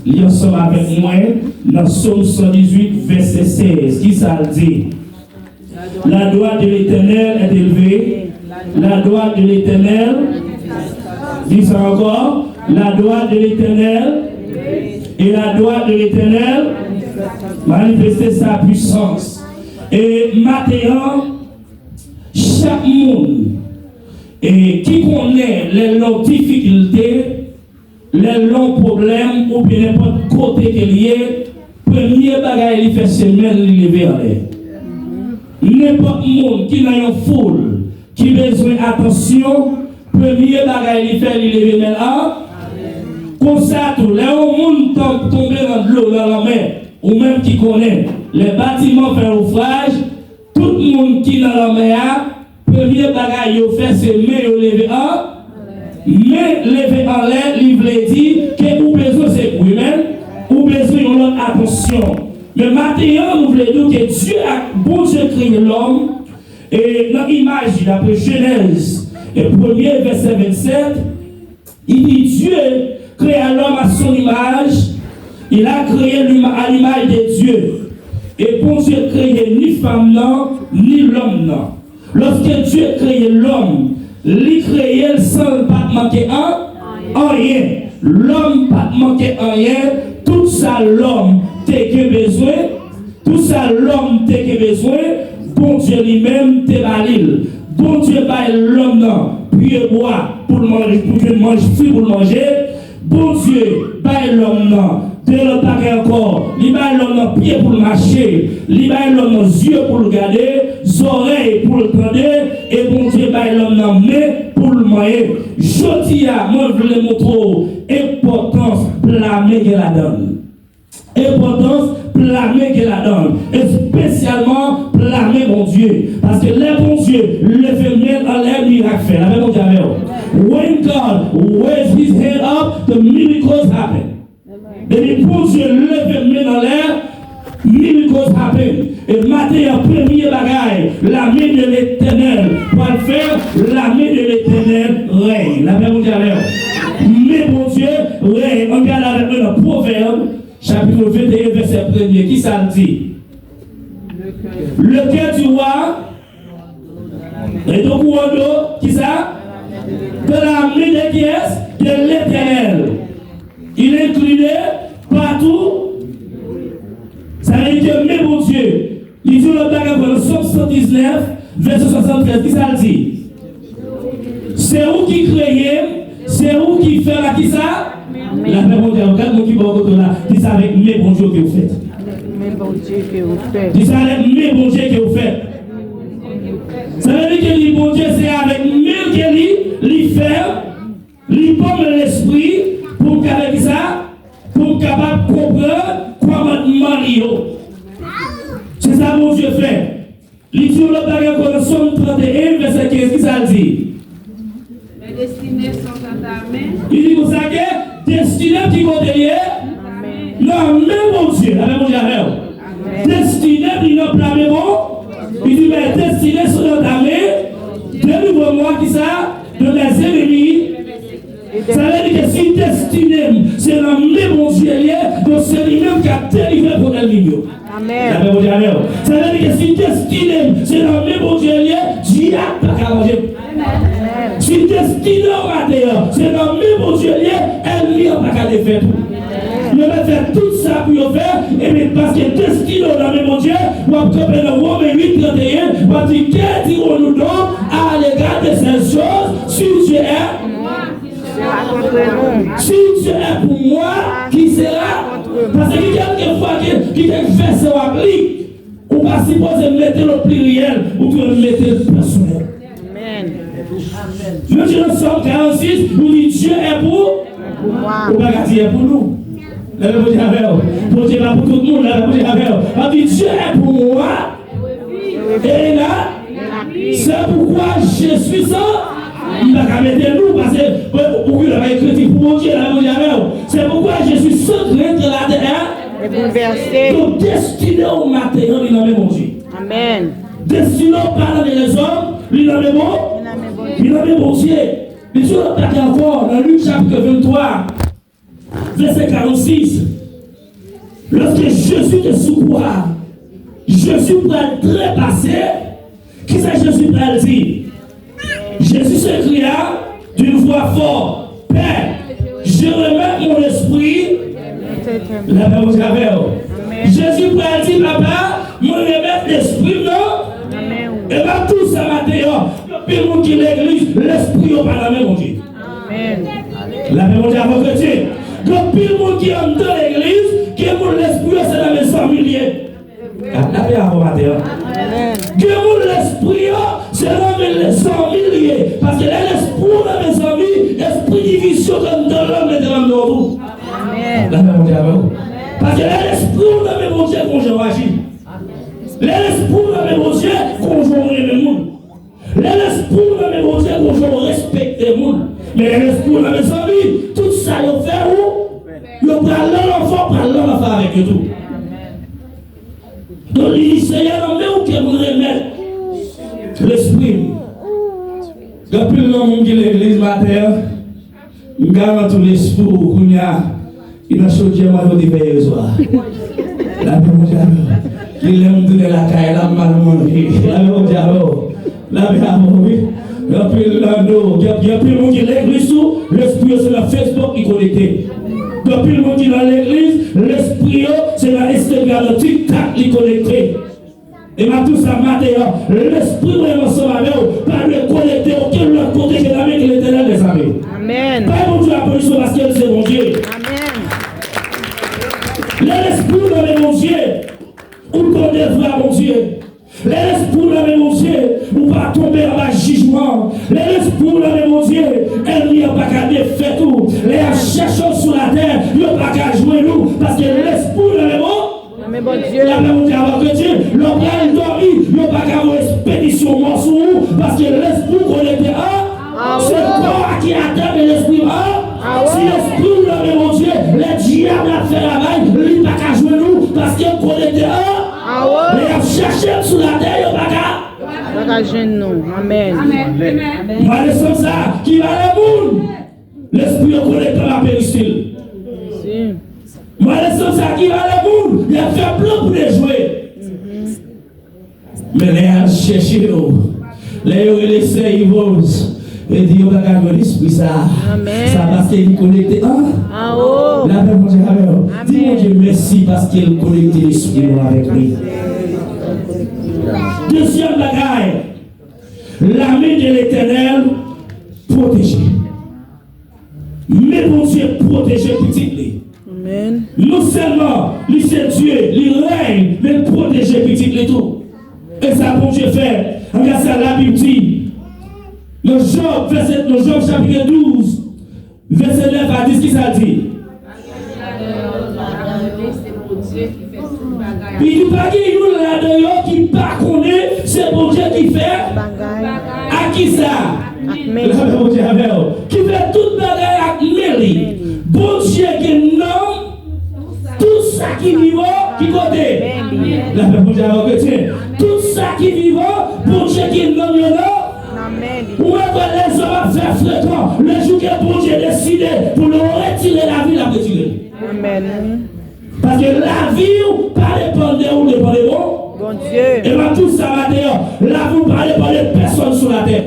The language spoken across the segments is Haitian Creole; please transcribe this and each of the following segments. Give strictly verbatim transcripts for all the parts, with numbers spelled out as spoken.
Li ansanm avèk mwen nan Sòm san dizuit, vèsè sèz. Kisa l di? La droite de l'Éternel est élevée. La droite de l'Éternel. Di sa ankò. La droite de l'Éternel. Et la droite de l'Éternel manifeste sa puissance. E maten an, chak moun e ki konnen lè l nan difikilte, lè l nan pwoblèm oubyen nenpòt kote ke l ye, premye bagay li fè se men l li leve anlè. Nenpòt moun ki nan yon foul ki bezwen atansyon, premye bagay li fè li leve men l an. Konsa tou, lè yon moun tan tonbe nan dlo, nan lanmè, ou menm ki konnen, lè batiman fè nofraj, tout moun ki nan lanmè a, premye bagay yo fè se men yo leve an, men leve anlè, li vle di ke ou bezwen sekou, men ou bezwen yon lòt atansyon. Men maten an, nou vle di w ke Dye ak Bondye kreye lòm, e nan imaj li, dapre Jenèz, e premye vèsè vennsèt, il dit, Dieu créa l'homme à son image, il a créé l'humain à l'image de Dieu. E Bondye kreye ni fanm nan, ni lòm nan. Lòske Dye kreye lòm, li kreye l san l pa t manke an, anyen. Lòm pa t manke anyen, tout sa lòm te gen bezwen, tout sa lòm te gen bezwen, Bondye li menm te ba li l. Bondye bay lòm nan pye bwa pou l manje, pou l jwenn manje, fwi pou l manje. Bondye bay lòm nan de lòt bagay ankò. Li bay lòm nan pye pou l mache. Li bay lòm nan zye pou l gade, zòrèy pou l tande, e Bondye bay lòm nan men pou l manyen. Jodi a, mwen vle montre w enpòtans pla men gen ladan l. Enpòtans pla men gen ladan l, espesyalman pla men Bondye. Paske lè Bondye leve men l anlè, mirak fèt. Lapè Bondye avè w. When God raise his hand up, the miracles happen. Depi Bondye leve men l anlè, miracles happen. E maten an, premye bagay, la main de l'Éternel pral fè, la main de l'Éternel règne. Lapè Bondye avè w. Men Bondye règne. Ann gade avèk mwen nan Pwovèb, chapit venteyen, vèsè premye. Kisa l di? Le cœur du roi est au courant de, kisa? De la main de qui est? De l'Éternel. Il est incliné partout. Sa vle di ke men Bondye, li di yon lòt bagay ankò nan Sòm san diznèf, vèsè swasanntrèz, kisa l di? Se ou ki kreye m, se ou ki fè m, a kisa? Lapè Bondye avè w. Gad moun ki bò kote w la, di sa avèk men Bondye ke w fèt. Men Bondye ke w fèt. Di sa avèk men Bondye ke w fèt. Sa vle di ke li Bondye, se avèk men l ke li, li fè. Li ban mwen lespri pou m ka fè kisa? Pou m kapab konprann kòmandman li yo. Se sa Bondye fè. Li di yon lòt bagay ankò nan Sòm trannteyen, vèsè kenz, kisa l di? Mes destinées sont dans ta main. Li di konsa ke destine m ki kote l ye? Nan men Bondye. Lapè Bondye avè w. Destine m li nan pla men bon. Li di, mes destinées sont dans ta main. Délivre-moi, kisa? De mes ennemis. Sa vle di ke si destine m se nan men Bondye l ye, donk se li menm k ap delivre pou ènmi m yo. Amèn. Lapè Bondye avè w. Sa vle di ke si destine m se nan men Bondye l ye, dyab pa ka manje m. Amèn. Si destine w maten an se nan men Bondye l ye, ènmi an pa ka defèt ou. Yo mèt fè tout sa pou yo fè, epi paske destine w nan men Bondye, w ap kanpe nan Women uit trannteyen, w ap di, que dirons-nous donc à l'égard de ces choses? Si Dieu est, si Dieu est pour moi, qui sera? Paske gen kèlke fwa ke, ki kèk vèsè w ap li, ou pa sipoze mete l o pliryèl, ou dwe mete l pèsonèl. Amèn. Menm jan nan Sòm karannsis, nou li Dye è pou, ou pa ka di è pou nou. Lapè Bondye avè w. Bondye pa pou tout moun, lapè Bondye avè w. Pa di Dye è pou mwa. E la, se poukwa je suis sa. M pa ka mete nou, paske, bon, ou gen la ekritik pou Bondye, lapè Bondye avè w. Se poukwa je suis sans crainte la terre. E boulvèse. Donk, destine w maten an, li nan men Bondye. Amèn. Destine w pa nan men lèzòm, li nan men bon, li nan men Bondye. Li di yon lòt bagay ankò, nan Lik chapit venntwa, vèsè karannsis. Lòske Jezi te sou kwa, Jezi pral trepase. Kisa Jezi pral di? Jezi se kri a d'une voix forte, Père, je remets mon esprit. Lapè Bondye avè w. Jezi pral di, Papa, mwen remèt lespri m nan. E m ap di w sa maten an, gen anpil moun ki legliz, lespri yo pa nan men Bondye. Lapè Bondye avè w, kretyen. Gen anpil moun ki anndan legliz, gen moun lespri yo se nan men zanmi l ye. Lapè avè w maten an. Gen moun lespri yo se nan men zanmi l ye. Paske lè lespri w nan men zanmi, espri divizyon ke anndan l lan mete anndan w tou. Lapè Bondye avè w. Paske lè lespri w nan men Bondye, gon jan w aji. Lè lespri w nan men Bondye, gon jan w renmen moun. Lè lespri w nan men Bondye, gon jan w respekte moun. Men lè lespri w nan men zanmi, tout sa yo fè ou, yo pral nan lanfè, w pral nan lanfè avèk yo tou. Donk, li di, Seyè, nan men w ke m remèt lespri m. Gen anpil nan moun ki legliz maten an, m garanti w lespri w kounye a, li nan chodyè mwen yo te fè yè swa. Lapè Bondye avè w. Li lè m tounen lakay la, m mal manje. Lapè Bondye avè w. Lapè avè w, wi. Gen anpil nan nou, gen, gen anpil moun ki legliz tou, lespri yo se nan Facebook li konekte. Gen anpil moun ki nan legliz, lespri yo se nan Instagram, nan TikTok li konekte. E m ap di w sa maten an, lespri mwen ansanm avè w pa dwe konekte okenn lòt kote ke nan men ke Letènèl dèzame. Bay Bondye aplodisman paske l se Bondye. Lè lespri w nan men Bondye, ou tonbe vwa Bondye. Lè lespri w nan men Bondye, ou pa tonbe anba jijman. Lè lespri w nan men Bondye, ènmi an pa ka defèt ou. Lè y ap chèche w sou latè, yo pa ka jwenn ou, paske lespri w nan men Bondye. Nan men Bondye. Lapè Bondye avè w, kretyen. Lè w pral dòmi, yo pa ka voye ekspedisyon mò sou ou, paske lespri w konekte a, se kò a ki atè, men lespri a. Si lespri w nan men Bondye, lè dyab la ap fè travay, li pa ka jwenn ou, paske w konekte a. Lè y ap chèche m sou latè, yo pa ka. Pa ka jwenn nou. Amèn. Mwa desanm sa, ki valè moun? Lespri yo konekte anba peristil. Mwa desanm sa ki valè moun, y ap fè plan pou dejwe. Men lè y al chèche yo, lè yo rele sè Yvonse, yo di yo pa ka jwenn lespri sa. Sa paske li konekte an. Lapè Bondye avè w. Di Bondye mèsi paske l konekte lespri nou avèk li. Dezyèm bagay, lame de Letènèl pwoteje. Men Bondye pwoteje pitit li. Non sèlman li se Dye, li rèy, men l pwoteje pitit li tou. E sa Bondye fè, ann gad sa Labib di. Nan Jòb, vèsè, nan Jòb chapit douz, vèsè nèf a dis, kisa l di? Li di pa gen youn ladan yo ki pa konnen se Bondye ki fè ak kisa? Ak men. Lapè Bondye avè w. Ki fè tout bagay ak men li. Bondye gen nanm, tout sa ki vivan, ki kote? Lapè Bondye avè w, kretyen. Tout sa ki vivan, Bondye gen nanm yo nan. Ou wè, frè, lèzòm ap fè frekan, le jou ke Bondye deside pou l retire lavi, l ap retire. Paske lavi w pa depann de ou, depann de bon. Bondye. E m ap di w sa maten an, lavi w pa depann de pèsonn sou latè.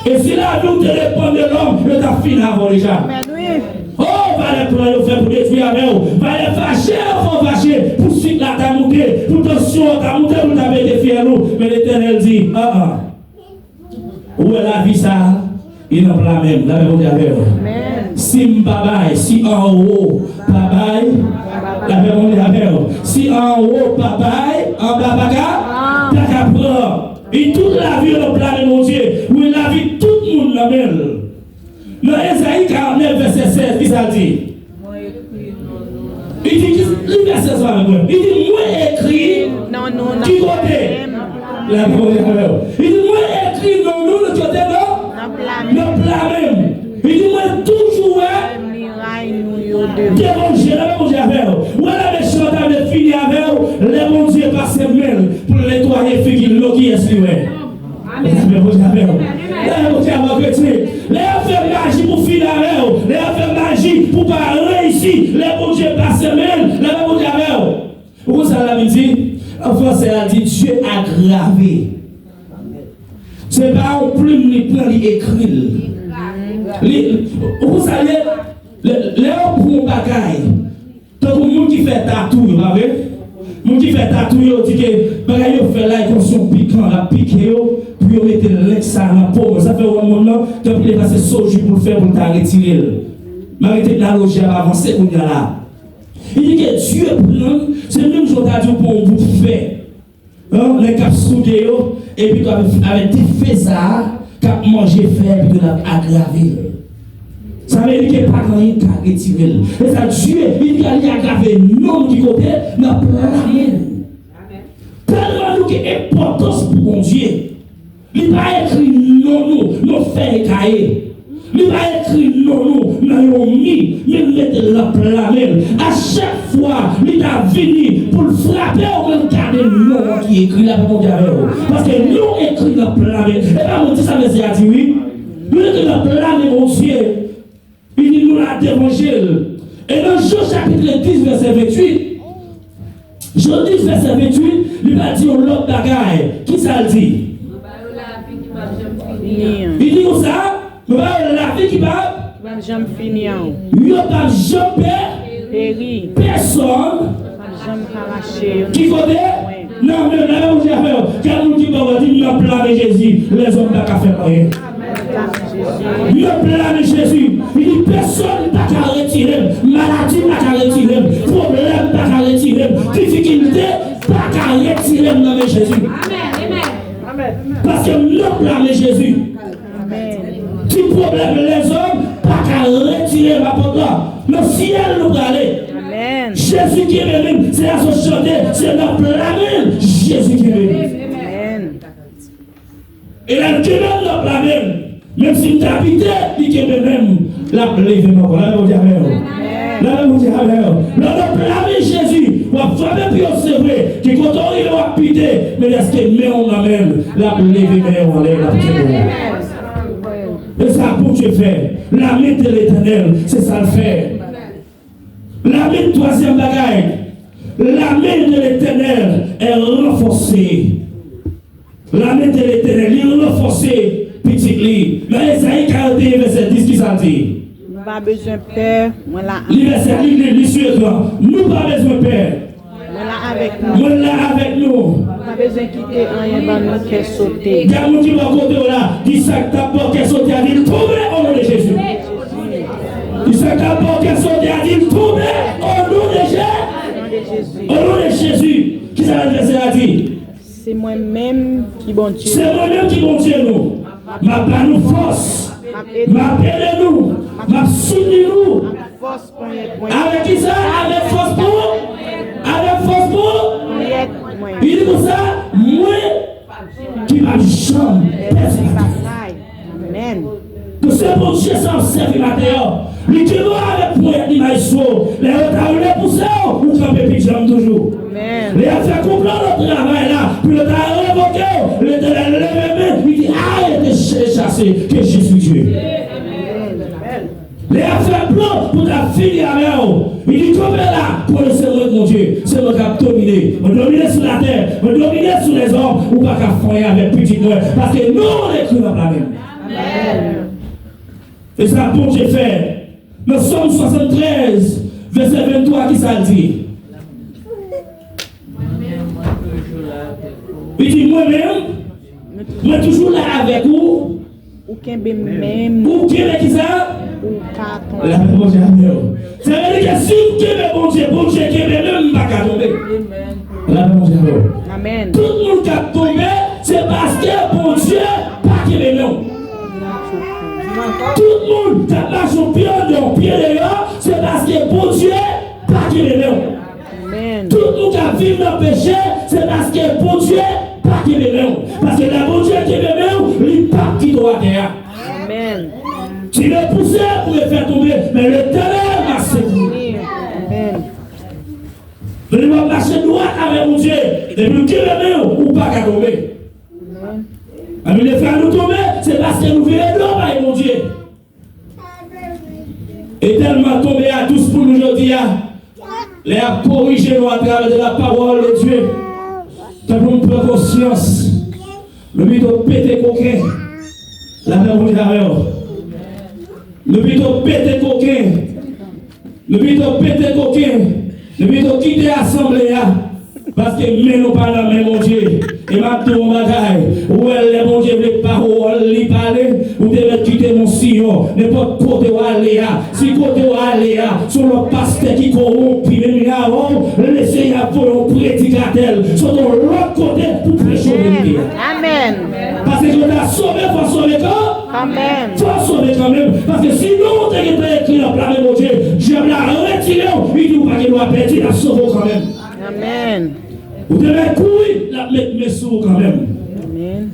E si lavi w te depann de lòm, yo t ap fin avè w deja. O, valè plan yo fè pou detwi avè w, valè fache yo fè w fache, pou sik la ta moute, pou tansyon an ta moute, pou l ta pete fyèl ou. Men Letènèl di, an an. Ou wè lavi sa a, li nan pla men m. Lapè Bondye avè w. Si m pa bay, si anwo pa bay, lapè Bondye avè w. Si anwo pa bay, anba pa ka, pa ka pran. E tout lavi yo nan pla men Bondye. Wi, lavi tout moun nan men l. Nan Ezayi karannèf, vèsè sèz, kisa l di? Li di, ki, li vèsè sa avèk mwen. Li di, mwen ekri ki kote? Lapè Bondye avè w. Li di, mwen ekri non nou nan kote? Nan, nan pla men m. Li di, mwen toujou wè devan je, lapè Bondye avè w. Ou wè lè mechan ta vle fini avè w, lè Bondye pase men l pou l netwaye figi l, non, kiyès li wè? Lapè Bondye avè w. Lapè Bondye avè w, kretyen. Lè yo fè maji pou fini avè w, lè yo fè maji pou pa Lè Bondye pase men l, lè Bondye avè w. Ou konn sa Labib di? An fransè, a di, Dieu a gravé. Se pa yon plim li pran, li ekri l. Li, ou konn sa l ye? Lè, lè yo pran yon bagay, tankou moun ki fè tatou yo, pa vre? Moun ki fè tatou yo, di ke bagay yo fè la, e kòmsi yon pikan, l ap pike yo, pou yo mete lenk sa nan po. Sa fè w wè moun nan, gen anpil fwa se sojou pou l fè, pou l ta retire l. M a rete analoji a pa avanse kounye a la. Li di ke Dye pran, se menm jan w ta di w pran yon bout fè. Hein, nèg k ap soude yo, epi tou avèk, avèk dife sa a, k ap manje fè, epi tou l ap agrave l. Sa vle di ke pa gen anyen k ka retire l. E sa Dye, li di ke li agrave non l ki kote? Nan pla men l. Tèlman nou gen enpòtans pou Bondye. Li pa ekri non nou nan fèy kaye. Li pa ekri non nou nan yon mi, men l mete l nan pla men l. A chak fwa li ta vini pou l frape w, men l gade non an ki ekri la pou Bondye avè w. Paske non ekri nan pla men l. E pa manti sa vèsè a di, wi. Nou ekri nan pla men Bondye. Li di nou la devan je l. E nan Jan chapit dis, vèsè venntuit, Jan dis, vèsè venntuit, li pa di yon lòt bagay. Kisa l di? Li di konsa, mwen ba yo lavi ki p ap, ki p ap janm fini an. Yo p ap janm pè, peri, pèsòn p ap janm arache yo ki kote? Nan men, nan men Bondye avè w. Kèl moun ki bò w di, m nan pla men Jezi, lèzòm pa ka fè m anyen. M nan pla men Jezi. Li di, pèsòn pa ka retire m. Maladi pa ka retire m. Pwoblèm pa ka retire m. Difikilte pa ka retire m nan men Jezi. Paske m nan pla men Jezi. Ti pwoblèm lèzòm pa ka retire m, apot la. Nan syèl nou prale. Jezi kenbe men m. Se la sot chante, se nan pla men l Jezi kenbe m. E lè l kenbe m nan pla men l, menm si m ta pite, li kenbe men m, l ap leve m ankò. Lè Bondye avè w. Lè Bondye avè w. Lè w nan pla men Jezi, w ap frape pye w, se vre. Ki kote w rive, w ap pite, men dèske men w nan men l, l ap leve men w anlè, l ap kenbe w. E sa Bondye fè. La main de l'Éternel, se sa l fè. La main, twazyèm bagay, la main de l'Éternel est renforcée. La main de l'Éternel, li ranfòse pitit li. Nan Ezayi karannteyen, vèsè dis, kisa l di? Nou pa bezwen pè, mwen la. Li vèsè, li, li, li sou ekran. Nou pa bezwen pè. Mwen la avèk nou. Mwen la avèk nou. Nou pa bezwen kite anyen ban nou kè sote. Gen moun ki bò kote w la, di sa k t ap ba w kè sote a, di l tonbe, o non de Jezi. Di sa k t ap ba w kè sote a, di l tonbe, o non de Je-, o non de Jezi. Kisa vèsè a di? Se mwen menm ki Bondye. Se mwen menm ki Bondye nou. M ap ba nou fòs. M ap ede nou. M ap soutni nou. Avèk kisa? Avèk fòs pou? Avèk fòs pou? Li di konsa, mwen ki p ap janm pèdi batay. Amèn. Donk, se Bondye sa w ap sèvi maten an. Li kenbe w avèk ponyèt li, maestro. Lè yo ta vle pouse w, ou kanpe pi djanm toujou. Amèn. Lè y ap fè konplo nan travay la, pou yo ta revoke w, Letènèl leve men, li di, arete, chase, que je suis Dieu. Lè y ap fè plan pou ta fini avè w, li di, kanpe la, konnen se mwen k Bondye, se mwen k ap domine. Mwen domine sou latè, mwen domine sou lèzòm, ou pa ka fè anyen avèk pitit mwen, paske non w ekri nan pla men m. Amèn. E sa Bondye fè. Nan Sòm swasanntrèz, vèsè venntwa, kisa l di? Li di, mwen menm, mwen toujou la avèk ou. Ou kenbe men m. Ou kenbe kisa? Ou pa tonbe. Lapè Bondye avè w. Sa vle di ke si m kenbe Bondye, Bondye kenbe men m, m pa ka tonbe. Lapè Bondye avè w. Amèn. Tout moun k ap tonbe, se paske Bondye pa kenbe men w. Tout moun k ap mache yon pye anndan, yon pye deyò, se paske Bondye pa kenbe men w. Amèn. Tout moun k ap viv nan peche, se paske Bondye pa kenbe men w. Paske lè Bondye kenbe men w, li p ap kite w atè a. Amèn. Tu es poussé pour me faire tomber, mais l'Éternel m'a secouru. Amèn. Vle w ap mache dwat avèk Bondye, depi l kenbe men w, ou pa ka tonbe. Anpil de fwa nou tonbe, se paske nou vire do bay Bondye. E tèlman Tonbe a dous pou nou jodi a. Lè y ap korije nou atravè de la parole de Dieu, fè pou nou pran konsyans. Nou pito pete koken. Lapè Bondye avè w. Nou pito pete koken. Nou pito pete koken. Nou pito kite asanble a. Paske men nou pa nan men Bondye. E m ap di w yon bagay. Ou wè lè Bondye vle pawòl li pale, ou te mèt kite Monsiyon. Nenpòt kote w ale a, si kote w ale a, se yon lòt pastè ki kowonpi menm jan avè w, Lesenyè ap voye yon predikatè, sot yon lòt kote pou preche verite a. Amèn. Paske yo ta sove, fò sove kan? Kanmenm. Fò sove kanmenm. Paske sinon, ou te gentan ekri nan pla men Bondye, dyab la retire w, li di ou pa gen dwa pèdi, l ap sove w kanmenm. Amèn. Ou te mèt kouri, l ap met men sou ou kanmenm. Amèn.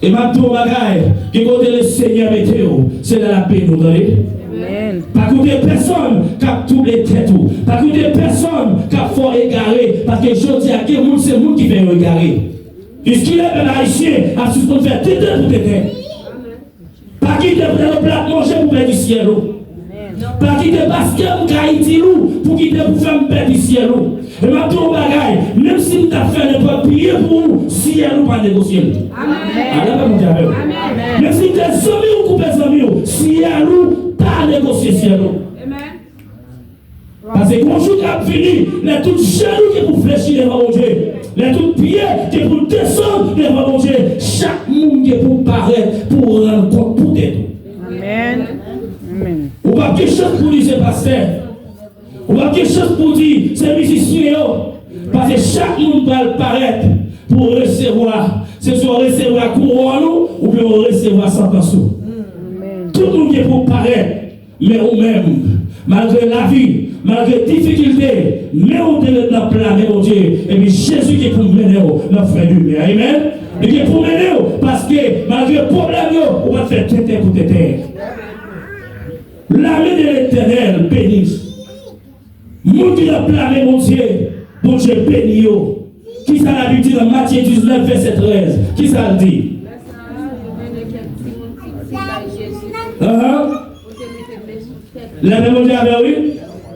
E m ap di w yon bagay, gen kote Lesenyè mete w, se la l ap beni w, tande. Amèn. Pa koute pèsonn k ap twouble tèt ou. Pa koute pèsonn k ap fè w egare, paske jodi a, gen moun, se moun ki fè yo egare. Jiskilè pèp ayisyen ap sispann fè tenten pou tenten. Pa kite pou tèt ou plat manje pou pèdi syèl ou. Pa kite paske m ka itil ou pou kite pou fè m pèdi syèl ou. E m ap di w yon bagay, menm si m t ap fè nenpòt byen pou ou, syèl ou pa negosye l. Amèn. Ala pa Bondye avè w. Amèn. Menm si m te zanmi w, koupe zanmi w, syèl ou pa negosye syèl ou. Amèn. Paske gon jou k ap vini, lè tout jenou gen pou flechi devan Bondye, lè tout pye gen pou desann devan Bondye, chak moun gen pou parèt pou rann kont pou tèt ou. Amèn. Amèn. Ou p ap gen chans pou di se pastè. Ou p ap gen chans pou di se mizisyen yo. Paske chak moun pral parèt pou resevwa. Se swa w resevwa kouwòn ou, oubyen w resevwa santans ou. Amèn. Tout moun gen pou parèt. Men ou menm, malgre lavi, malgre difikilte, men ou te ret nan pla men Bondye, epi Jezi gen pou mennen w nan frè di men. Amèn. Li gen pou mennen w, paske malgre pwoblèm yo, ou pa t fè tenten pou tenten. La main de l'Éternel bénisse. Moun ki nan pla men Bondye, Bondye beni yo. Kisa Labib di nan Matye diznèf, vèsè trèz? Kisa l di? Lè sa a, yo mennen kèk timoun piti bay Jezi pou, ahan, pou te mete men sou tèt li. Lapè Bondye avè w, wi.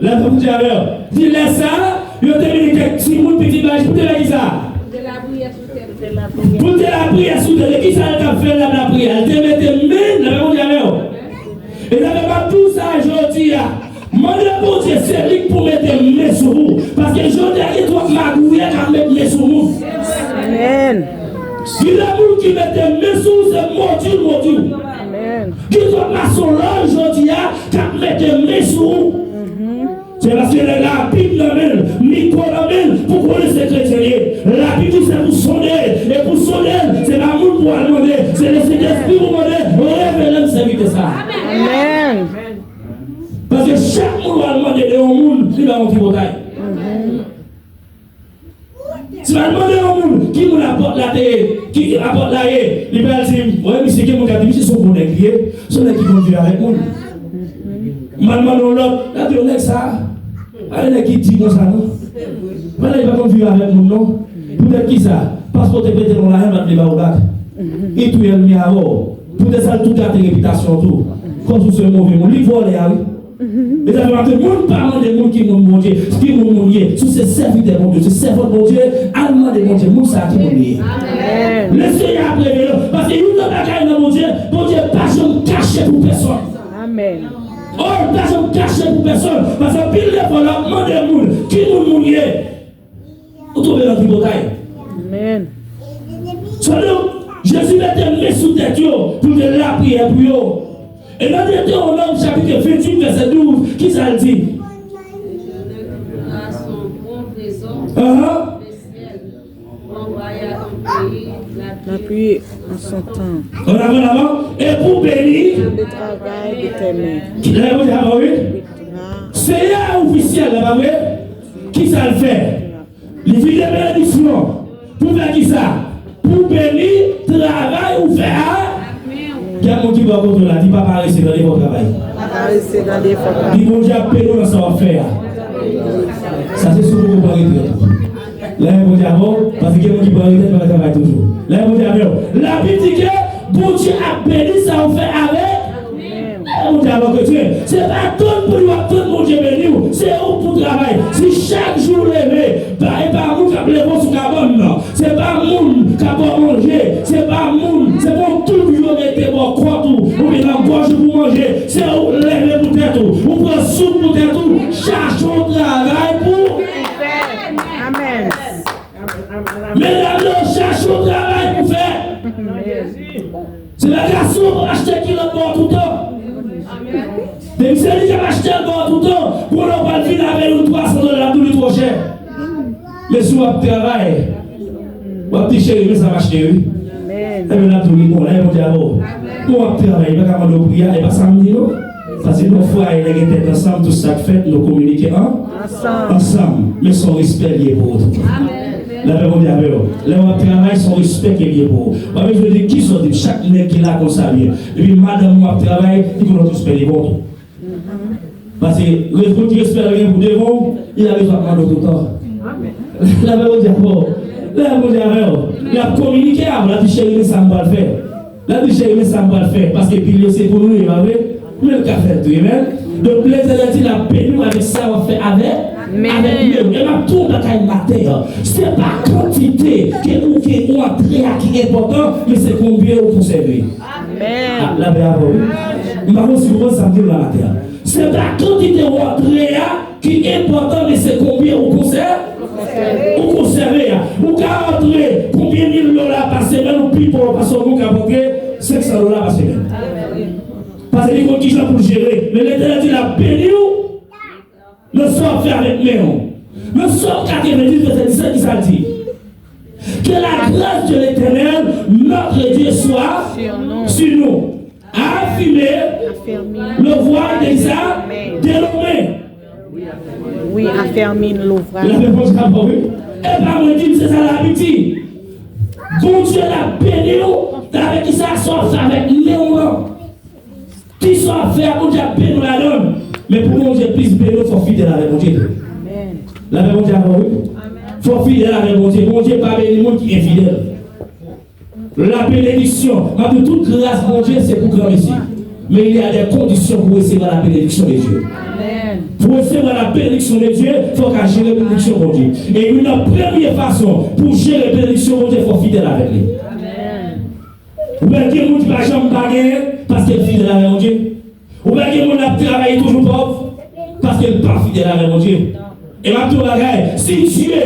Lapè Bondye avè w. Di lè sa a, yo te mennen kèk timoun piti bay Jezi pou te fè kisa? Pou te lapriyè sou tèt li. Pou te lapriyè sou tèt li. Kisa l t ap fè l ap lapriyè? L te mete men, lapè Bondye avè w. E sa fè m ap di w sa jodi a. Mande Bondye, se li k pou mete men sou ou. Paske jodi a, gen twòp magouyè k ap met men sou moun. Amèn. Gen de moun ki mete men sou ou, se modi, modi w. Amèn. Gen twòp masonlòj jodi a k ap mete men sou ou. Mhm. Se paske nèg la Bib nan men l, mikwo nan men l, pou konnen se kretyen l ye. Labib di se pou sonde l, e pou sonde l, se pa moun pou al mande, se Lesentespri pou mande, revele m sèvitè sa a. Amèn. Paske chak moun w al mande de yon moun, li ba yon tripotay. Si w al mande yon moun, ki moun apòt la te ye, ki apòt la ye, li pral di, wè, misye gen moun k ap di, misye se yon bon nèg li ye, se yon nèg ki konn viv avèk moun. M al mande yon lòt, l ap di, yon nèg sa a, pa yon nèg ki di konsa, non. Pa nèg pa konn viv avèk moun, non. Poutèt kisa? Paske w te prete l yon lajan, l pa t vle ba ou bak. Li touye l, li avè w. Poutèt sa, l tou gate repitasyon w tou. Kòmsi w se move moun. Li vòlè a, wi. Mezanmi, m ap di, moun pa mande moun ki moun Bondye, ki moun moun ye. Si w se sèvitè Bondye, se sèvant Bondye, al mande Bondye, moun sa a ki moun li ye. Amèn. Lesenyè ap revele w. Paske youn nan bagay nan Bondye, Bondye pa janm kache pou pèsonn. Amèn. Oh, li pa janm kache pou pèsonn. Paske anpil de fwa, lè w ap mande moun, ki moun moun ye? Ou tonbe nan tripotay. Amèn. Sèlman, Jezi mete men sou tèt yo pou l te lapriyè pou yo. E nan Detewonòm chapit venntuit, vèsè douz, kisa l di? Letènèl Bondye a se yon bon trezò, ahan, nan syèl, pou anvwayi ak yon peyi lapli an son tan. An avan, avan. E pou beni. Le travay de tes mains. Ki travay Bondye a fè, wi. Senyè a ouvri syèl la, pa vre? Kisa l fè? Li vide benediksyon. Pou fè kisa? Pou beni travay ou fè a. Gen moun ki bò kote w la, di, papa rese tande fò travay. Papa rese tande fò travay. Di, Bondye ap beni w nan sa w ap fè a. Sa se sou pou ou pran retrèt. Lè Bondye avè w, paske gen moun ki pran retrèt, pa travay toujou. Lè Bondye avè w. Labib di ke Bondye ap beni sa w fè avèk. Bondye avè w, kretyen. Se pa tann pou yo ap tann Bondye beni w. Se ou k pou travay. Si chak jou w leve, pa, e pa moun k ap leve w sou kabann nan. Se pa moun k ap ba w manje. Se pa moun. Se pa yon toul yo mete bò kòt ou oubyen nan gòj ou pou manje. Se ou k leve pou tèt ou. Ou pran souf pou tèt ou. Chache yon travay pou. Amèn. Medam yo, chache yon travay pou fè. Se pa gason pou achte kilòt ba w toutan. Depi se li k ap achte l ba w toutan, kounye a w pral vin avè yon twa san dola, l ap di w li twò chè. Men si w ap travay, w ap di, cheri, men sa m achte, wi. Ebyen, l ap di w li bon, lè Bondye avè w. Bon, w ap travay, li pa ka mande w pri a, e pa sa m di non. Paske nou fwaye, nèg gen tèt ansanm, tout sa k fèt, nou kominike an, ansanm. Men se yon respè li ye pou ou tou. Lapè Bondye avè w. Lè w ap travay, se yon respè ke li ye pou ou. Pa bezwen di kisa w di, chak nèg ki la konn sa l ye. Epi madanm ou ap travay, li konn respè li bon tou. Paske respè ki respè l gen pou devan w, li la bezwen ap mande w toutan. Lapè Bondye avè w. Lapè Bondye avè w. L ap kominike avè w, l ap di, cheri, men sa m pral fè. L ap di, cheri, men sa m pral fè, paske pilye se pou nou, e pa vre? Men l ka fè l tou, amen. Donk, Letènèl di l ap beni w avèk sa w ap fè avèk, avèk men w. E m ap di w yon bagay maten an. Se pa kantite ke ou gen ou antre a ki enpòtan, men se konbyen ou konsève. Amèn. Ah, lapè avè w, wi. M pa konn si w konprann sa m di w la maten an. Se pa kantite ou antre a ki enpòtan, men se konbyen ou konsè-, ou konsève a. Ou ka antre konbyen mil dola pa semèn, ou pi pòv pase yon moun k ap antre senk san dola pa semèn. Paske li konn kijan pou l jere. Men Letènèl di l ap beni w nan sa w ap fè avèk men w. Nan Sòm katrevenndis, vèsè disèt, kisa l di? Que la grâce de l'Éternel, notre Dieu, soit sur nous. Afime le voile de sa, de nos mains. Wi, afèmi louvwaj. Lapè Bondye avè w, wi. E pa mwen di m, se sa Labib di. Bondye l ap beni w avèk kisa? Sa w ap fè avèk men w lan. Kisa w ap fè a, Bondye ap beni w ladan l. Men pou Bondye plis beni w, fò w fidèl avèk Bondye tou. Lapè Bondye avè w, wi. Fò w fidèl avèk Bondye. Bondye pa beni moun ki enfidèl. La bénédiction, m ap di tout gras Bondye se pou granmesi. Men il y a des conditions pour recevoir la bénédiction de Dieu. Pou resevwa la benediksyon de Dye, fò w ka jere benediksyon Bondye. E youn nan premye fason pou jere benediksyon Bondye, fò w fidèl avèk li. Ou wè gen moun ki pa janm pa genyen paske l fidèl avèk Bondye. Ou wè gen moun ap travay toujou pòv paske l pa fidèl avèk Bondye. E m ap di w yon bagay, si Dye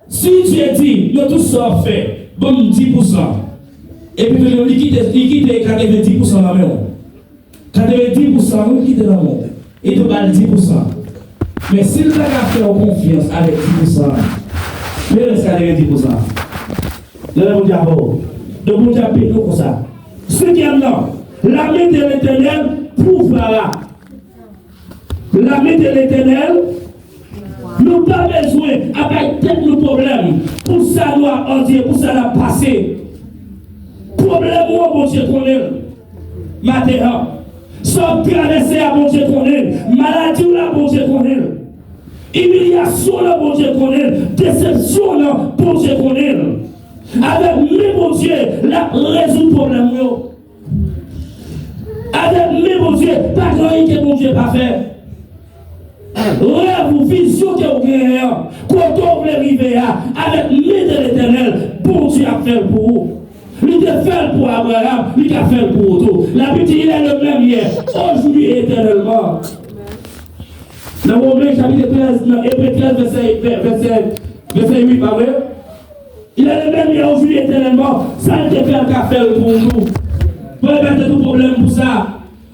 Si Dye di, nan tout sa w ap fè, ban m dis pousan. Epi tou li kite, li kite katrevenndis pousan nan men w. Katrevenndis pousan, wi, li kite nan men w. E tou ba l dis pousan. Men si l pa ka fè w konfyans avèk dis pousan, men rès katrevenndis pousan. Lè Bondye avè w. Donk, Bondye ap beni w konsa. Senkyèm nan, la main de l'Éternel pourvoira. La main de l'Éternel, nou pa bezwen ap bay tèt nou pwoblèm pou sa nou ap andire, pou sa n ap pase. Pwoblèm ou an, Bondye konnen l. Maten an, sa w ap travèse a, Bondye konnen l. Maladi w la, Bondye konnen l. Imilyasyon w lan, Bondye konnen l. Desepsyon w lan, Bondye konnen l. Avèk men Bondye, l ap rezoud pwoblèm ou yo. Avèk men Bondye, pa gen anyen ke Bondye pa fè. Rèv ou, vizyon ke w genyen an, kote w vle rive a, avèk men de Letènèl, Bondye ap fè l pou ou. Li te fè l pou Abraram, li ka fè l pou ou tou. Labib di, il est le même hier, aujourd'hui et éternellement. Nan Women chapit trèz, nan Ebre trèz, vèsè, vèsè, vèsè uit, pa vre? Il est le même hier, aujourd'hui, éternellement. Sa l te fè, l ka fè l pou ou tou. Bon, e pa te tou pwoblèm pou sa.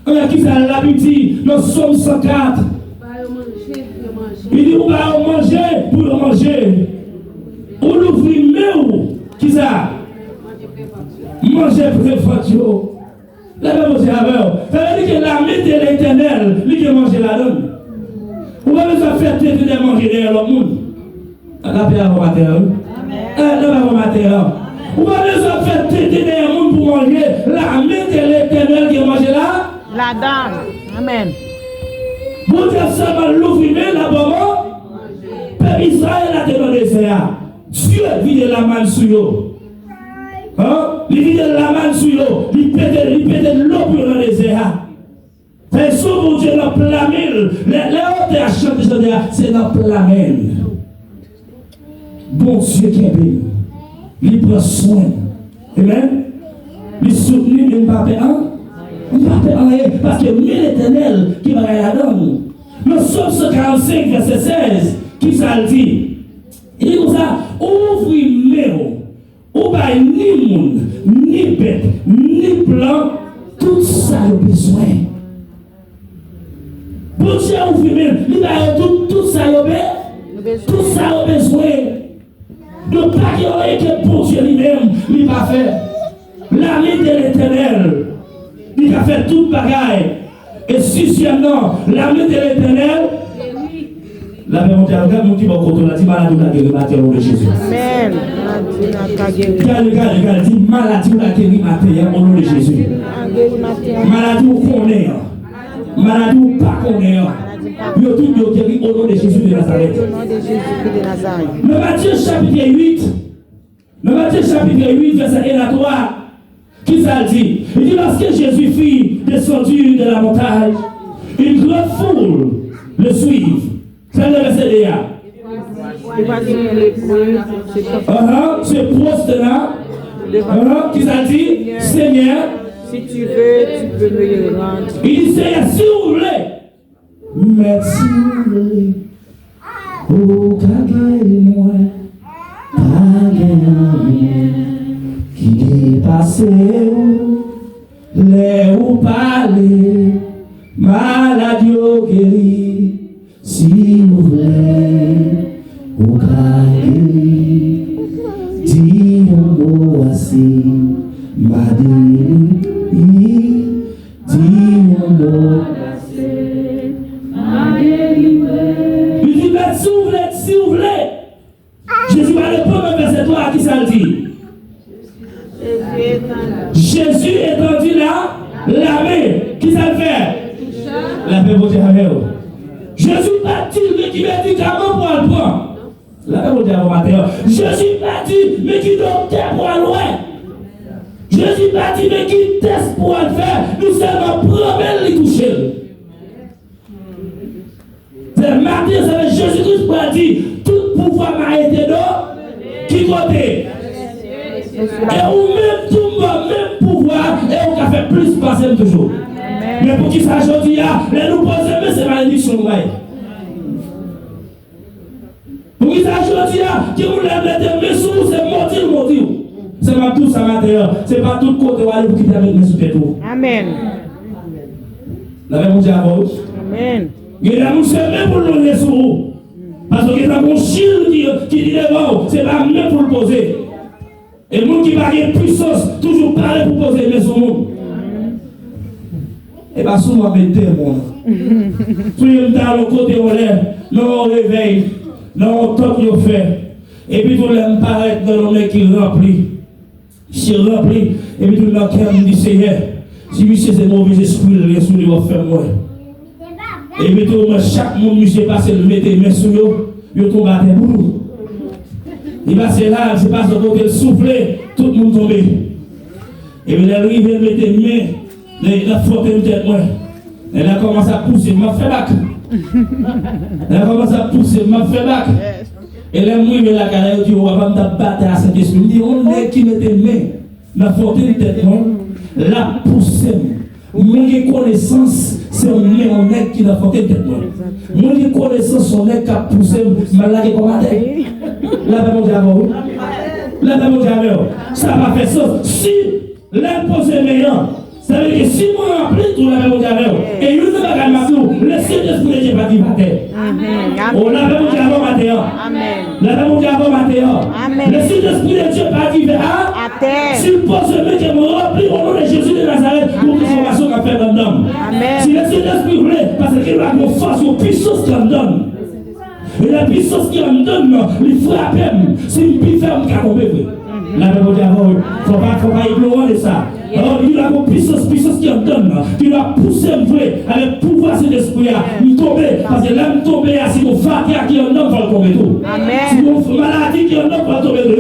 Anben, kisa Labib di nan Sòm san kat? Li di, ou ba yo manje pou yo manje. Ou louvri men w, kisa? Manje plen vant yo. Lapè Bondye avè w. Sa vle di ke la main de Letènèl, li gen manje ladan l. Ou pa bezwen ap fè tete dèyè manje dèyè lòt moun. Lapè avè w maten an, wi. Eh, lapè avè w maten an. Ou pa bezwen ap fè tete dèyè moun pou manje. La main de Letènèl gen manje la. Ladan l. Amèn. Bondye ap sèlman louvri men l ap ba w manje. Pèp Izrayèl la te nan dezè a. Dye vide lamàn sou yo. Hein? Li vide lamàn sou yo. Li pete, li pete dlo pou yo nan dezè a. Sa vle di, si w wè Bondye nan pla men l, lè, lè otè a chante, chante a, se nan pla men l. Bondye kenbe m. Li pran swen m. Amen. Li soutni m, e m pa pè an-, m pa pè anyen, paske men Letènèl gen bagay ladan l. Nan Sòm san karannsenk, vèsè sèz, ki sa l di? Li di konsa, ou ouvri men w, ou bay ni moun, ni bèt, ni plant, tout sa yo bezwen. Bondye ouvri men l, li ba yo tout, tout sa yo be-, tout sa yo bezwen. Donk, pa gen anyen ke Bondye li menm, li pa fè. La main de l'Éternel, li ka fè tout bagay. E sizyèmman, la main de l'Éternel, lapè Bondye avè w, gad moun ki bò kote w la, di maladi w la geri maten an, o non de Jezi. Amen. Maladi w la ka geri. Gade, gade, gade, di maladi w la geri maten an, o non de Jezi. Geri maten an. Maladi w konnen an, maladi w pa konnen an, yo tout yo geri o non de Jezi de Nazarèt. Nan Matye chapit uit, nan Matye chapit uit, vèsè en a twa, ki sa l di? Li di, lorsque Jésus fut descendu de la montagne, une grande foule le suivit. Sa l di nan vèsè de a? Ahan, se pwostène. Ahan, ki sa l di? Seigneur, si tu veux, tu peux me le rendre. Li di, Seyè, si w vle, mèt, si w vle, ou ka geri mwen. Pa gen anyen ki depase w. Lè ou pale, malad yo geri. Si ou vle, ou ka geri. Di yon mo ase, m a delivre. Di yon mo ase, m a delivre. Li di, mèt, si ou vle, si ou vle. Jezi pa reponn nan vèsè twa a, ki sa l di? Jezi etandi la, la men. Ki sa l fè? Lapè Bondye avè w. Jezi pa t di l men ki medikaman pou al pran. Lapè Bondye avè w maten an. Jezi pa di men ki doktè pou al wè. Jezi pa di men ki tès pou al fè. Li sèlman pran men l, li touche l. Se maten, se lè Jezi Kris pral di, tout pouvwa m a ete do, ki kote? E ou menm tou m ba w menm pouvwa, e ou ka fè plis pase m toujou. Men poukisa jodi a, lè nou poze men, se malediksyon nou bay? Poukisa jodi a, gen moun lè mete men sou ou, se modi l modi w? Se m ap di w sa maten an, se pa tout kote w ale pou kite met men sou tèt ou. Amen. Lapè Bondye avè w. Amen. Gen lè moun se men pou l lonje sou ou. Paske gen tan gon chil ki, ki li devan w, se pa men pou l poze. E moun ki pa gen pwisans toujou pare pou poze men sou moun. E pa sou mwen mete moun. Sou yon talon kote yon lè, nan yon revèy, nan yon tanp yo fè. Epi tou lè m parèt nan yon nèg ki ranpli. Misye ranpli, epi tou nan kè m di, Seyè, si misye se movèzespri l gen sou li, w ap fè m wè. Epi tou mwen, chak moun misye pase, l mete men sou yo, yo tonbe atè bout. Li pase la, se pase kote l soufle, tout moun tonbe. Epi lè l rive, l mete men nan, nan fòten tèt mwen. Nèg la kòmanse ap pouse m, m ap fè bak. Nèg la kòmanse ap pouse m, m ap fè bak. E lè m rive lakay la, yo di, "O, papa m t ap batay a Sentespri." M di, "Yon nèg ki mete men nan fòten tèt mwen, l ap pouse m. Mwen gen konesans, se yon men yon nèg ki nan fòten tèt mwen. Mwen gen konesans, se yon nèg k ap pouse m, m al lage kò m atè." Lapè Bondye avè w, wi. Lapè Bondye avè w. Sa pa fè sans. Si lè l poze men an, sa vle di si mwen ranpli tou, lapè Bondye avè w. E youn nan bagay m ap di w, Lespri de Dye pa t viv atè. O, lapè Bondye avè w maten an. Lapè Bondye avè w maten an. Lespri de Dye pa t viv a. Si l poze men ke mwen ranpli o non de Jezi de Nazarèt, gon transfòmasyon k ap fèt anndan m. Si Lespri de Dye vle, paske gen gon fòs, gon pwisans ki anndan m. E lè pwisans ki anndan m nan, li frape m, si m pi fè, m ka tonbe vre. Lapè Bondye avè w, wi. Fò pa, fò pa ignoran de sa. Pawòl li la gon pwisans, pwisans ki anndan m nan, ki la pouse m vre, avèk pouvwa Sentespri a, m tonbe, paske lè m tonbe a, si gon fatra ki anndan m, fò l tonbe tou. Si gon maladi ki anndan m, fò l tonbe tou.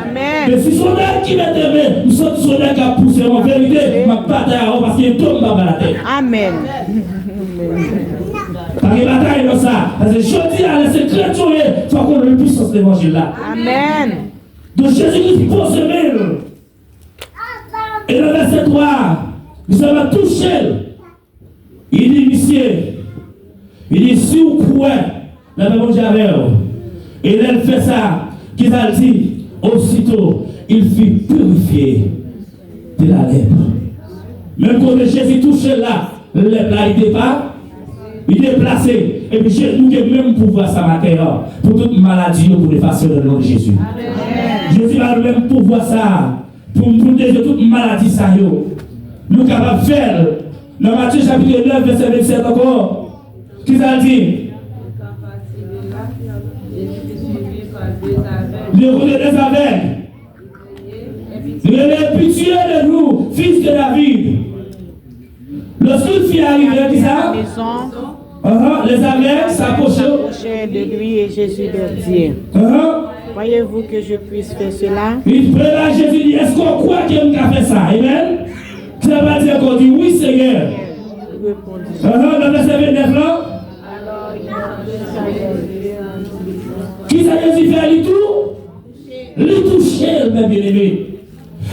Amen. Men si se yon nèg ki mete men, m santi se yon nèg k ap pouse m. An verite, m ap batay avè w paske gen do m pa pral atè. Amèn. Pa gen batay nan sa. Paske jodi a, lè se kretyen w ye, fò w konnen pwisans levanjil la. Amèn. Donk, Jezi Kris poze men l. E nan vèsè twa, li sèlman touche l. Li di, misye, li di, si w kwè, lapè Bondye avè w. E lè l fè sa, kisa l di? Aussitôt, il fut purifié de la lèpre. Menm kote Jezi touche l la, lèp la, li depa, li deplase. Epi Je-, nou gen menm pouvwa sa maten an pou tout maladi yo pou efase nan non de Jezi. Jezi ba nou menm pouvwa sa a pou, pou detwi tout maladi sa yo. Nou kapab fè l. Nan Matye chapit nèf, vèsè vennsèt ankò, kisa l di? Li koute de avèg. Rele, pitié de nous, fils de David. Lorsqu'une fille arrivait, kisa? Ahan, les aveugles s'approchaient. S'approchèrent de lui et Jésus leur dit, ahan. Croyez-vous que je puisse faire cela? Li prale la, Jezi di, èske w kwè ke m ka fè sa? Amen. Sa vle di ankò, di, wi, Senyè. Il répondit. Ahan, nan vèsè vennèf la. Kisa Jezi fè? Li tou? Li touche l, mè byeneme.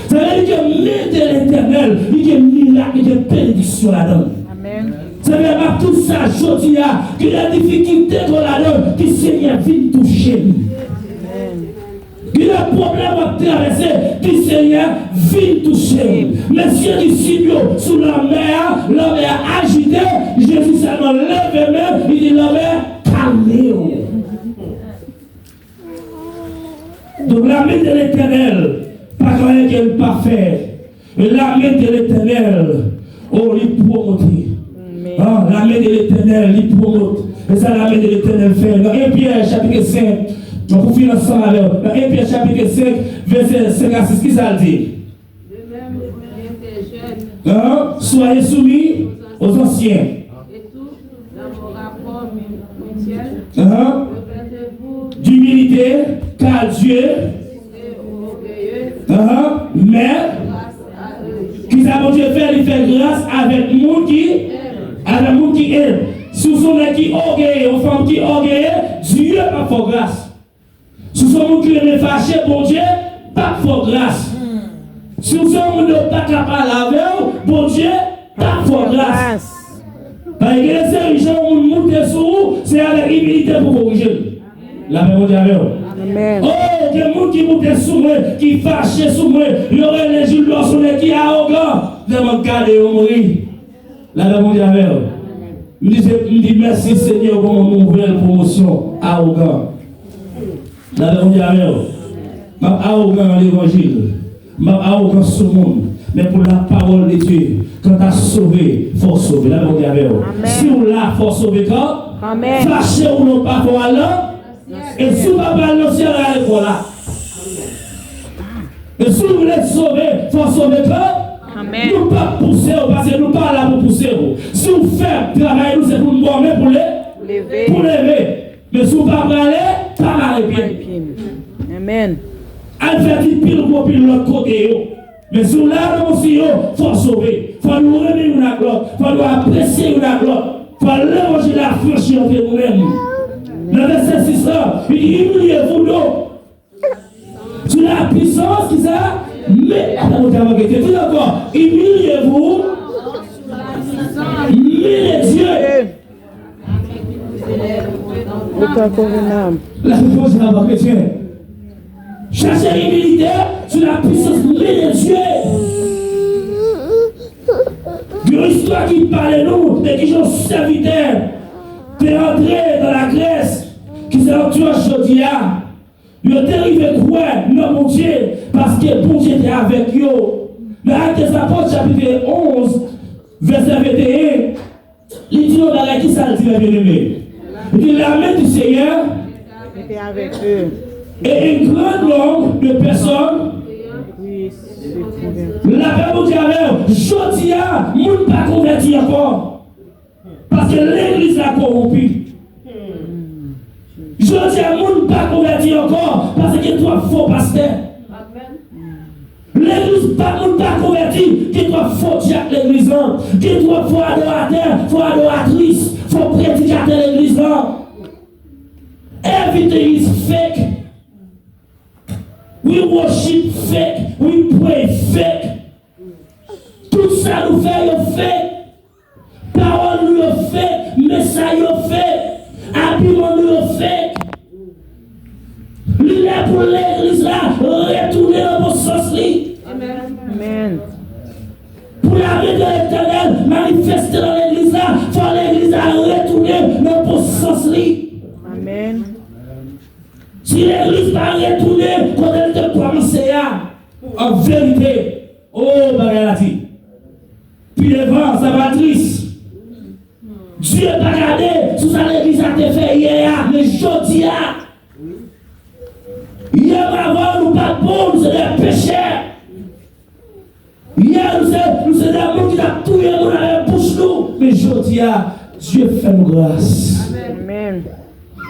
Sa vle di ke men de Letènèl, li gen mirak, li gen benediksyon ladan l. Amèn. Sa vle di, m ap di w sa jodi a, gen de difikilte ke w ladan, di Senyè vin touche m. Amèn. Gen de pwoblèm w ap travèse, di Senyè vin touche m. Mesye ki sib yo sou lanmè a, lanmè a ajite, Jezi sèlman leve men, li di lanmè, kalme w. Donc, la main de l'Éternel, pa gen anyen ke l pa fè. E la main de l'Éternel, oh, li pwomot li. Amèn. Ah, la main de l'Éternel, li pwomot. E sa la main de l'Éternel fè. Nan en Pyè chapit senk, donk pou fini ansanm avè w. Nan en Pyè chapit senk, vèsè senk a sis, kisa l di? De même, vous qui êtes jeunes, hein? Soyez soumis aux anciens. Et tout dans vos rapports mu-, mutuels, hein? Revêtez-vous d'humilité, car Dieu, hein? Mais, kisa Bondye fè? Li fè gras avèk moun ki, avèk moun ki enb. Si w se yon nèg ki ògeye, yon fanm ki ògeye, Dye p ap fè w gras. Si w se yon moun ki renmen fache, Bondye p ap fè w gras. Si w se yon moun yo pa ka pale avè w, Bondye p ap fè w gras. Paske gen de seri jan yon moun moute sou ou, se avèk imilite pou korije l. Lapè Bondye avè w. Amèn. Oh, gen moun ki moute sou mwen, ki fache sou mwen, yo rele Gilbert, se yon nèg ki awogan. Lè m ap gade yo, m ri. Lapè Bondye avè w. M di, se, m di, mèsi Senyè pou yon nouvèl pwomosyon. Awogan. Lapè Bondye avè w. M ap awogan nan levanjil. M ap awogan sou moun. Men pour la parole de Dieu, quand t'as sauvé, fò w sove. Lapè Bondye avè w. Amèn. Si w la, fò w sove kanmenm. Amèn. Fache ou non pa, fò w al nan. E si w pa pral nan syèl la, e fò w la. E si w vle sove, fò w sove kanmenm. Amèn. Nou p ap pouse w, paske nou pa la pou pouse w. Si w fèb, travay nou se pou n ba w men pou le-, leve, pou leve. Men si w pa prale, pa mare pye. Amèn. Al fè ti pil gwo pil lòt kote yo. Men si w la nan yon siyo, fò w sove. Fò nou renmen youn ak lòt. Fò nou apresye youn ak lòt. Fò levanjil la franchi antre nou menm. Nan vèsè sis la, li di, humiliez-vous donc sous la puissance, kisa? Men, atann, nou te avan ke te di ankò, humiliez-vous, men de Dye. Ou tankou yon nanm. Lapè Bondye avè w, kretyen. Chache imilite sous la puissance, men de Dye. Gen yon istwa ki pale nou de kijan yon sèvitè te antre nan lagrès, ki se Antyòch jodi a. Yo te rive kwè nan Bondye paske Bondye te avèk yo. Nan Actes des Apôtres, chapitre onze, vèsè venteyen, li di yon bagay, kisa l di, mè byeneme? Li di, la main du Seigneur était avec eux. Et un grand nombre de personnes. Lapè Bondye avè w. Jodi a, moun pa konvèti ankò. Paske legliz la kowonpi. Jodi a, moun pa konvèti ankò paske gen twòp fo pastè. Legliz pa moun pa konvèti, gen twòp fo dyak legliz lan, gen twòp fo adoratè, fo adoratris, fo predikatè legliz lan. Everything is fake. We worship fake, we pray fake. Tout sa nou fè yo fake. Pawòl nou yo fake, mesaj yo fake, abiman nou yo fake. Li lè pou legliz la retounen nan bon sans li. Amèn. Pou lame de Letènèl manifeste nan legliz la, fò legliz la retounen nan bon sans li. Amèn. Si legliz pa retounen kote l te kòmanse a, an verite, o, bagay la di. Pi devan, sa va tris. Dye pa gade sou sa legliz la te fè yè a, men jodi a. Yè m avan nou pa t bon, nou se de pechè. Yè nou se, nou se de moun ki t ap touye moun avèk bouch nou, men jodi a, Dye fè nou gras. Amèn.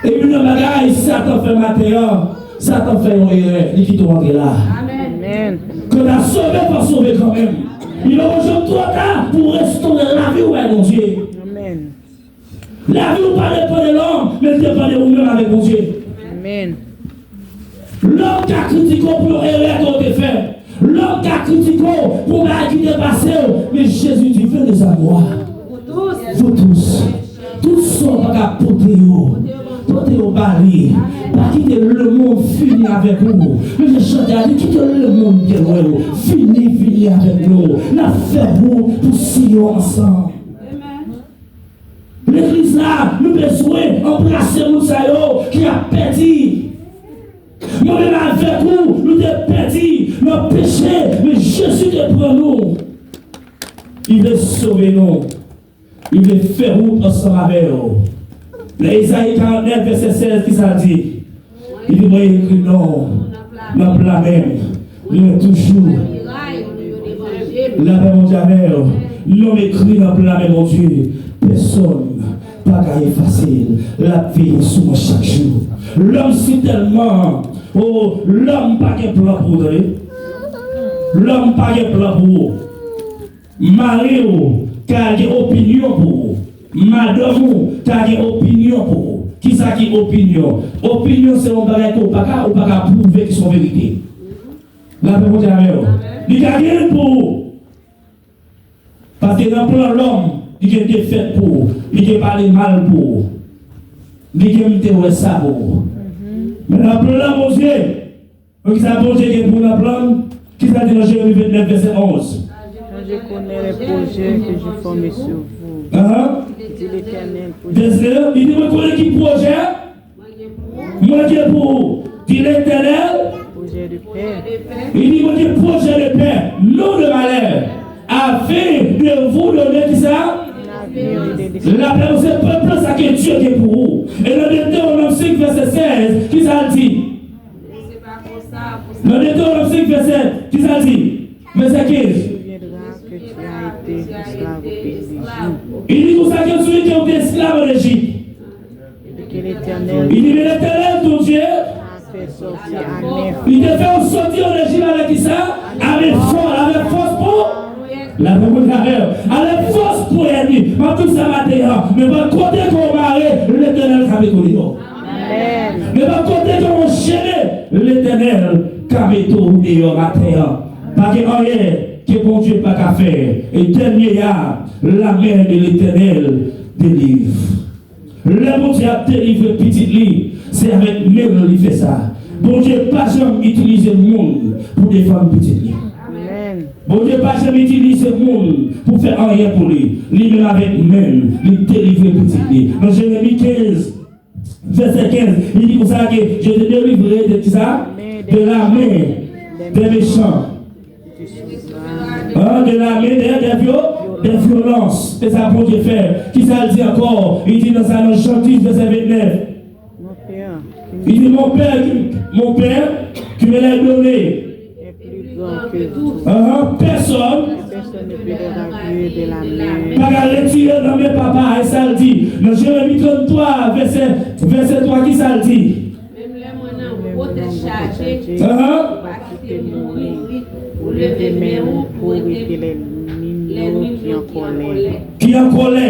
Epi nan bagay Satan fè maten an, Satan fè yon erè, li kite w antre la. Amèn. Kanta sove, fò sove kanmenm. Li poko janm twò ta pou w restore lavi w bay Bondye. Amèn. Lavi w pa depann de lòm, men l depann de ou menm avèk Bondye. Amèn. Lòm ka kritike w pou yon erè ke w te fè. Lòm ka kritike w pou bagay ki te pase w, men Jezi di, venez à moi, vous tous. Tout sa w pa ka pote yo, pote yo ba li. Pa kite lemonn fini avèk ou. Men jan chante a di, kite lemonn gen lwen yo. Vini, vini avèk nou. N ap fè wout pou Siyon ansanm. Legliz la, nou bezwen anbrase moun sa yo ki ap pèdi. Mwen menm avèk ou, nou te pèdi nan peche, men Jezi te pran nou. Li vle sove nou. Li vle fè wout ansanm avè yo. Nan Ezayi karant nèf, vèsè sèz, ki sa l di? Li di, mwen ekri non w nan pla men m. Mwen toujou. Lapè Bondye avè w. Non m ekri nan pla men Bondye. Pèsonn pa ka efase l. L ap veye sou mwen chak jou. Lòm si tèlman, o, lòm pa gen plan pou ou, tande. Lòm pa gen plan pou ou. Mari w ka gen opinyon pou ou. Madanm ou ka gen opinyon pou ou. Kisa ki opinyon? Opinyon se yon bagay ke w pa ka, ou pa ka pwouve ki se yon verite. Lapè Bondye avè w. Li ka gen l pou ou. Paske nan plan lòm, li gen defèt pou ou. Li gen pale mal pou ou. Li gen m te wè sa pou ou. Men nan plan Bondye, Donk, kisa Bondye gen pou w nan plan l? Kisa l di nan Jeremi vennèf, vèsè onz? Car je connais les projets que je forme sur vous, Ahan. Dit l'Éternel, projets Vèsè, li di, mwen konnen ki pwojè mwen gen pou ou, di Letènèl. Projets de paix. Li di, mwen gen pwojè de pè, non de malè. Afin de vous donner kisa? Lapè, se pèp la sa ke Dye gen pou ou. E nan Detewonòm senk vèsè sèz, kisa l di? Nan Detewonòm senk vèsè, kisa l di? Vèsè kenz. Li di konsa ke sou li ke w te esklav an Ejip. Li di, men Letènèl, ton Dye, li te fè w soti an Ejip avèk kisa? Avèk fò, avèk fòs pou, la pou moun avè w. Avèk fòs pou ènmi. M ap di w sa maten an, men pa kote ke w mare, Letènèl ka mete w deyò. Men pa kote ke w anchene, Letènèl ka mete w deyò maten an. Pa gen anyen ke Bondye pa ka fè. E dènye a, la main de l'Éternel délivre. Lè Bondye ap delivre pitit li, se avèk men l li fè sa. Bondye pa janm itilize moun pou defann pitit li. Bondye pa janm itilize moun pou fè anyen pou li. Li menm avèk men l, li delivre pitit li. Nan Jeremi kenz, vèsè kenz, li di konsa ke je te délivrerai de kisa? De la main des méchants. Hein, de la main des, des vio-, des violences. Se sa Bondye fè. Kisa l di ankò? Li di nan sa, nan Jan dis, vèsè vennèf. Li di, mon père, mon père, qui me l'a donné. Ahan, pèsonn pa ka retire nan men papa a. E sa l di nan Jeremi tranntwa, vèsè, vèsè twa, kisa l di? Menm lè mwen nan gwo tèt chaje, ou pa kite m mouri. Leve men ou pou rete lènmi nou ki an kòlè. Ki an kòlè.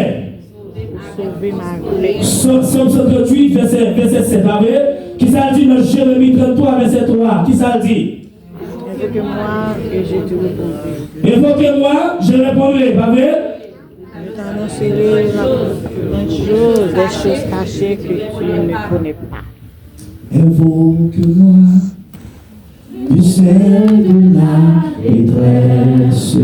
Ou sove m avèk. Sòm sèt, vèsè sèt, pa vre? Kisa l di nan Jeremi trannntwa, vèsè twa? Kisa l di? Invoquez-moi et je te répondrai. Invoquez-moi, je répondrai, pa vre? Je t'annoncerai la grande chose, des choses cachées que tu ne connais pas. Invoquez-moi, du sein de la détresse.